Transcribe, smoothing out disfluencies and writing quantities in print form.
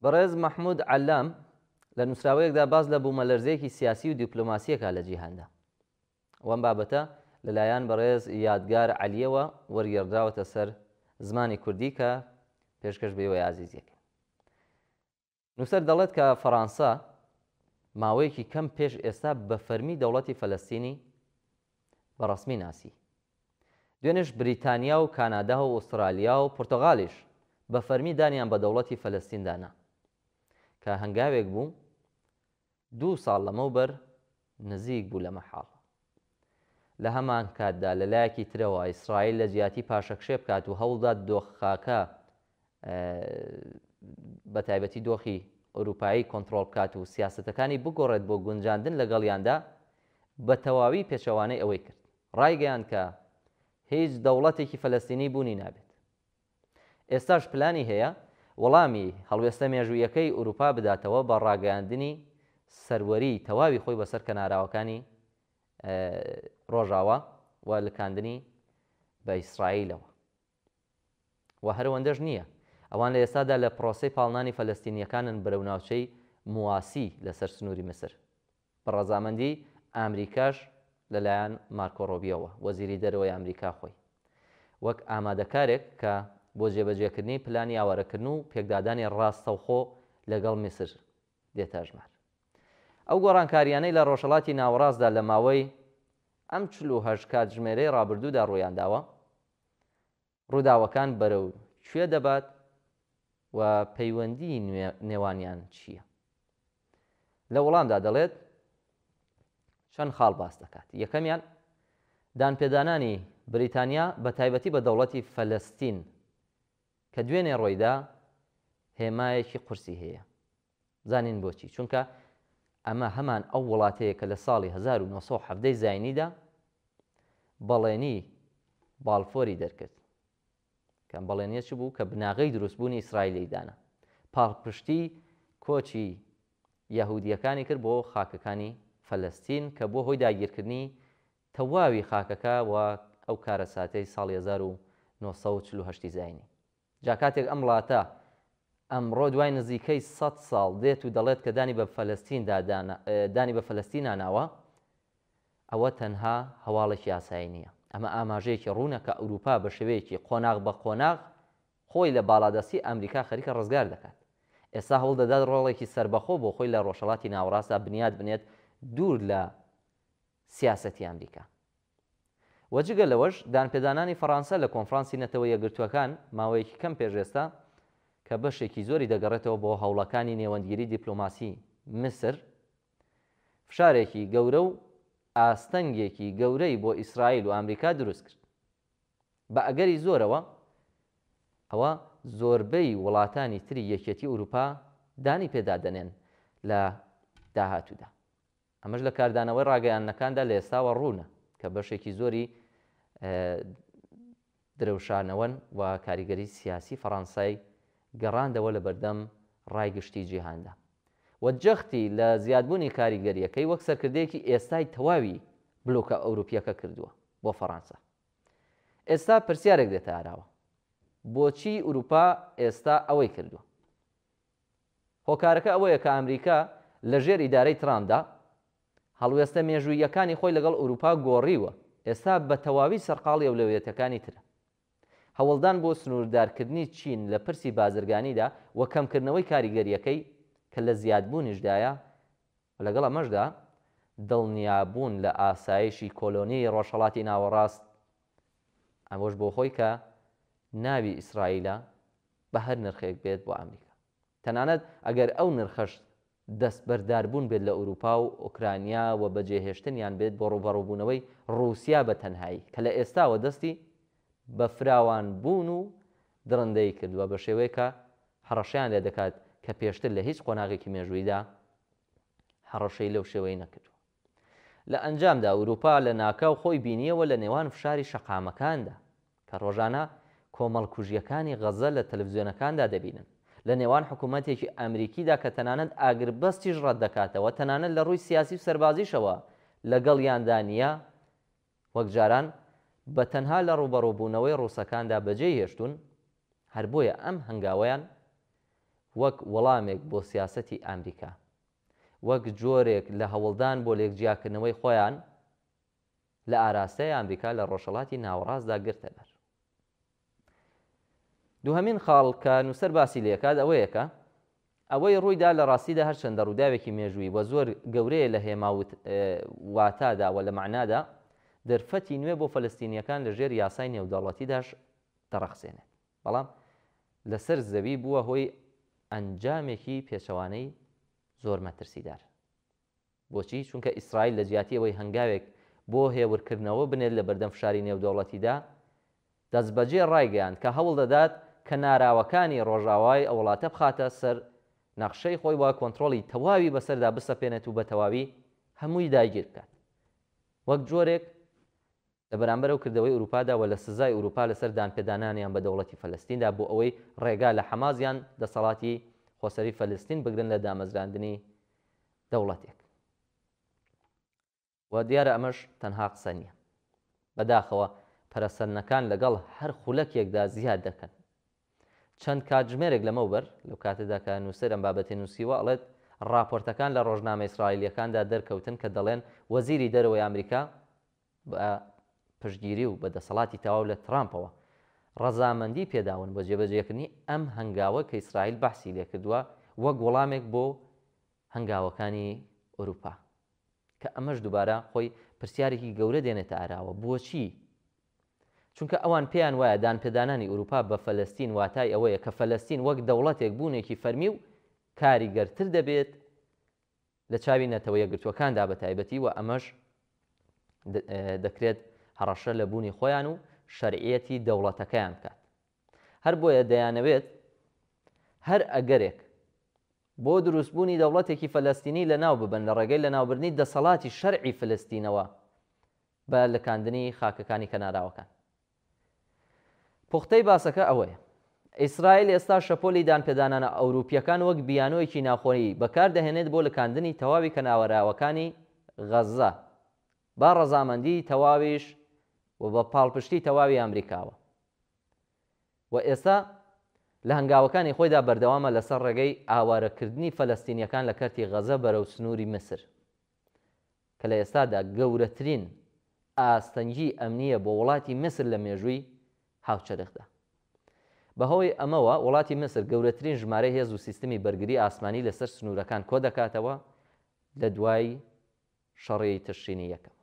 بەڕێز مەحمود عەلام لە نووسراوەیەکدا باس لە بوومەلەرزەیەکی سیاسی و دیپلۆماسییەکە لە جیهاندا و ئەم بابەتە لەلایەن بەڕێز یادگار عەلییەوە وەرگێڕدراوەتە سەر زمانی کوردی کە پێشکەش بە ئێوەی ئازیز دەکەین. نووسەر دەڵێت کە فەڕانسە ماوەیەکی کەم پێش ئێستا بە فەرمی دەوڵەتی فەلەستینی بە ڕەسمی ناسی. دوێنێش بریتانیا و کانادا و ئوسترالیا و پورتوغالیش بە فەرمی دانیان بە دەوڵەتی فەلەستیندا نا کە هەنگاوێک بوو دوو ساڵ لەمەوبەر نزیک بوو لە مەحاڵ. لە هەمان کاتدا لە لایەکی ترەوە ئیسرائیل لە جیاتی پاشەکشێ بکات و هەوڵدات دۆخاکە بە تایبەتی دۆخی ئەوروپایی کۆنتڕۆڵ بکات و سیاسەتەکانی بگۆڕێت بۆ گونجاندن لەگەڵیاندا، بە تەواوی پێچەوانەی ئەوەی کرد. ڕایگەیاند کە هیچ دەوڵەتێکی فەلەستینی بوونی نابێت. ئێستاش پلانی هەیە وەڵامی هەڵوێستە مێژوویەکەی ئوروپا بداتەوە بە ڕاگەیاندنی سەروەریی تەواوی خۆی بەسەر کەناراوەکانی ڕۆژاوا و لکاندنی بە ئیسرائیلەوە. و هەر ئەوەندەش نییە، ئەوان لە ئێستادا لە پرۆسەی پاڵنانی فەلەستینییەکانن بەرەو ناوچەی مواسی لەسەر سنووری میسر. بە ڕەزامەندی ئامریکاش لە لایەن مارکۆ ڕۆبیۆوە، وەزیری دەرەوەی ئامریکا خۆی وەک ئامادەکارێک کە بۆ جێبەجێکردنی پلانی ئاوارەکردن و پێکدادانی ڕاستەوخۆ لەگەڵ میسر دێتە ئەژمار. ئەو گۆڕانکارییانەی لە ڕۆژهەڵاتی ناوەڕاستدا لە ماوەی ئەم 48 کاتژمێرەی ڕابردوودا ڕوویانداوە، ڕووداوەکان بەرەو کوێ دەبات و پەیوەندیی نێوانیان چییە؟ لە وەڵامدا دەڵێت، چەند خاڵ باس دەکات. یەکەمیان، دانپێدانانی بریتانیا بە تایبەتی بە دەوڵەتی فەلەستین کە دوێنێ ڕۆیدا هێمایەکی قورسی هەیە. زانین بۆچی؟ چونکە ئەمە هەمان ئەو وڵاتەیە کە لە ساڵی 1970 زاینیدا بەڵێنی بالفۆری دەرکرد. کە ئەم بەڵێنیە چ بوو؟ کە بناغەی دروستبوونی ئیسرائیلی دانا. پاڵپشتی کۆچی یەهودییەکانی کرد بۆ خاکەکانی فەلەستین کە بووە هۆی داگیرکردنی تەواوی خاکەکە و ئەو کارەساتەی ساڵی 1948 زاینی. جا کاتێک ئەم ڵاتە ئەمڕۆ دوای نزیکەی سەت ساڵ دێت و دەڵێت کە دانی بە فەلەستیندا دانی بە فەلەستینا ناوە، ئەوە تەنها هەواڵێکی ئاسایی نییە. ئەمە ئاماژەیەکی ڕوونە کە ئەوروپا بە شێوەیەکی قۆناغ بە قۆناغ خۆی لە باڵادەستی ئەمریکا خەریکە ڕزگار دەکات. ئێستا هەوڵ دەدات ڕۆڵێکی سەربەخۆ بۆ خۆی لە ڕۆژهەڵاتی ناوەڕاستدا بنیات بنێت دوور لە سیاسەتی ئەمریکا. و جگە لەوەش دانپێدانانی فەڕانسە لە کۆنفرانسی نەتەوە یەکگرتووەکان ماوەیەکی کەم پێش ئێستا کە بەشێکی زۆری دەگەڕێتەوە بۆ هەوڵەکانی نێوەندگیری دیپلۆماسی میسر فشارێکی گەورە و ئاستەنگێکی گەورەی بۆ ئیسرائیل و ئامریکا دروست کرد. بە ئەگەری زۆرەوە ئەوە زۆربەی وڵاتانی تری یەکێتی ئوروپا دانی پێدا دەنێن لە داهاتوودا. ئەمەش لە کاردانەوەی ڕاگەیاندنەکاندا لە ئێستاوە ڕوونە کە بەشێکی زۆری درەوشانەوەن و کاریگەری سیاسی فەڕانسای گەڕاندەوە لە بەردەم ڕای گشتی جیهاندا و جەختی لە زیادبوونی کاریگەرییەکەی وەک سەرکردەیەکی ئێستای تەواوی بلۆکە ئەوروپییەکە کردووە بۆ فەڕانسە. ئێستا پرسیارێک دێتە ئاراوە، بۆچی ئوروپا ئێستا ئەوەی کردووە؟ هۆکارەکە ئەوەیە کە ئەمریکا لە ژێر ئیدارەی ترامپدا هەڵوێستە مێژووییەکانی خۆی لەگەڵ ئوروپا گۆڕیوە، ئێستا بە تەواوی سەرقاڵی ئەولەویەتەکانی ترە. هەوڵدان بۆ سنووردارکردنی چین لە پرسی بازرگانیدا و کەمکردنەوەی کاریگەرییەکەی کە لە زیادبوونیشدایە و لەگەڵ ئەمەشدا دڵنیابوون لە ئاسایشی کۆلۆنیی ڕۆژهەڵاتی ناوەڕاست، ئەوەش بۆ خۆی کە ناوی ئیسرائیلە بە هەر نرخێک بێت بۆ ئەمریکا. تەنانەت ئەگەر ئەو نرخەش دەستبەرداربوون بێت لە ئورووپا و ئۆکرانیا و بەجێهێشتنیان بێت بۆ ڕووبەڕووبوونەوەی ڕووسیا بە تەنهایی کە لە ئێستاوە دەستی بە فراوانبوون و دڕندەیی کردووە بە شێوەیەک کە هەڕەشەیان لێ دەکات کە پێشتر لە هیچ قۆناغێکی مێژوویدا هەڕەشەی لەو شێوەی نەکردووە. لە ئەنجامدا ئورووپا لە ناکاو خۆی بینییەوە لە نێوان فشاری شەقامەکاندا کە ڕۆژانە کۆمەڵکوژییەکانی غەززە لە تەلەفزیۆنەکاندا دەبینن، لە نێوان حکوومەتێکی ئەمریکیدا کە تەنانەت ئاگربەستیش ڕەت دەکاتەوە، تەنانەت لە ڕووی سیاسی و سەربازیشەوە لەگەڵیاندا نییە، وەک جاران بە تەنها لە ڕووبەڕووبوونەوەی ڕووسەکاندا بەجێی هێشتوون، هەر بۆیە ئەم هەنگاوەیان وەک وەڵامێک بۆ سیاسەتی ئامریکا، وەک جۆرێک لە هەوڵدان بۆ لێکجیاکردنەوەی خۆیان لە ئاراستەی ئامریکا لە ڕۆژهەڵاتی ناوەڕاستدا گرتە بەر. دووهەمین خاڵ کە نووسەر باسی لێکات ئەوەیە کە ئەوەی ڕوویدا لە ڕاستیدا هەرچەندە ڕووداوێکی مێژووی و زۆر گەورەیە لە هێما و واتادا و لە مەعنادا، دەرفەتی نوێ بۆ فەلەستینییەکان لە ژێر یاسای نێودەوڵەتیداش دەڕەخسێنێت، بەڵام لەسەر زەوی بووە هۆی ئەنجامێکی پێچەوانەی زۆر مەترسیدار. بۆچی؟ چونکە ئیسرائیل لە جیاتی ئەوەی هەنگاوێک بۆ هێورکردنەوە بنێت لە بەردەم فشاری نێودەوڵەتیدا، دەستبەجێ ڕایگەیاند کە هەوڵدەدات کەناراوەکانی ڕۆژاوای ئەو وڵاتە بخاتە سەر نەخشەی خۆی و کۆنترۆڵی تەواوی بەسەردا بسەپێنێت و بەتەواوی هەمووی داگیر بکات وەک جۆرێک لە بەرامبەر ئەو کردەوەی ئوروپادا و لە سزای ئوروپا لەسەر دانپێدانانیان بە دەوڵەتی فەلەستیندا بۆ ئەوەی ڕێگا لە حەماس یان دەسەڵاتی خۆسەری فەلەستین بگرن لە دامەزراندنی دەوڵەتێک. و دیارە ئەمەش تەنها قسە نییە. بەداخەوە پەرەسەندنەکان لەگەڵ هەر خولەکێکدا زیاد دەکەن. چەند کاتژمێرێک لەمەوبەر، لەو کاتەدا کە نووسەر ئەم بابەتەی نووسیوە، ئەڵێت ڕاپۆرتەکان لە ڕۆژنامە ئیسرائیلییەکاندا دەرکەوتن کە دەڵێن وەزیری دەرەوەی ئامریکا بە پشتگیری و بە دەسەڵاتی تەواو لە ترامپەوە ڕەزامەندی پێداون بۆ جێبەجێکردنی ئەم هەنگاوە کە ئیسرائیل بەحسی لێکردووە وەک وەڵامێک بۆ هەنگاوەکانی ئوروپا. کە ئەمەش دووبارە خۆی پرسیارێکی گەورە دێنێتە ئاراوە، بۆچی؟ چونکە ئەوان پێیان وایە دانپێدانانی ئوروپا بە فەلەستین واتای ئەوەیە کە فەلەستین وەک دەوڵەتێک بوونێکی فەرمی و کاریگەرتر دەبێت لە چاوی نەتەوە یەکگرتووەکاندا بە تایبەتی و ئەمەش دەکرێت هەڕەشە لە بوونی خۆیان و شەرعیەتی دەوڵەتەکەیان بکات. هەر بۆیە دەیانەوێت هەر ئەگەرێک بۆ دروستبوونی دەوڵەتێکی فەلەستینی لەناو ببەن لە ڕێگەی لەناوبردنی دەسەڵاتی شەرعی فلستینەوە بە لکاندنی خاکەکانی کەناراوەکان. پوختەی باسەکە ئەوەیە، ئیسرائیل ئێستا شەپۆلی دانپێدانانە ئەوروپییەکان وەک بیانۆیەکی ناوخۆیی بەکاردەهێنێت بۆ لکاندنی تەواوی کەناراوەکانی غەززە بە ڕەزامەندیی تەواویش و بە پاڵپشتی تەواوی ئەمریکاوە. و ئێستا لە هەنگاوەکانی خۆیدا بەردەوامە لەسەر ڕێگەی ئاوارەکردنی فەلەستینییەکان لە کەرتی غەزە بەرەو سنووری میسر کە لە ئێستادا گەورەترین ئاستەنگی ئەمنییە بۆ وڵاتی میسر لە مێژووی هاوچەرخدا. بەهۆی ئەمەوە وڵاتی میسر گەورەترین ژمارەی هێز و سیستمی بەرگری ئاسمانی لەسەر سنوورەکان کۆدەکاتەوە لە دوای شەڕی تشرینی یەکەم.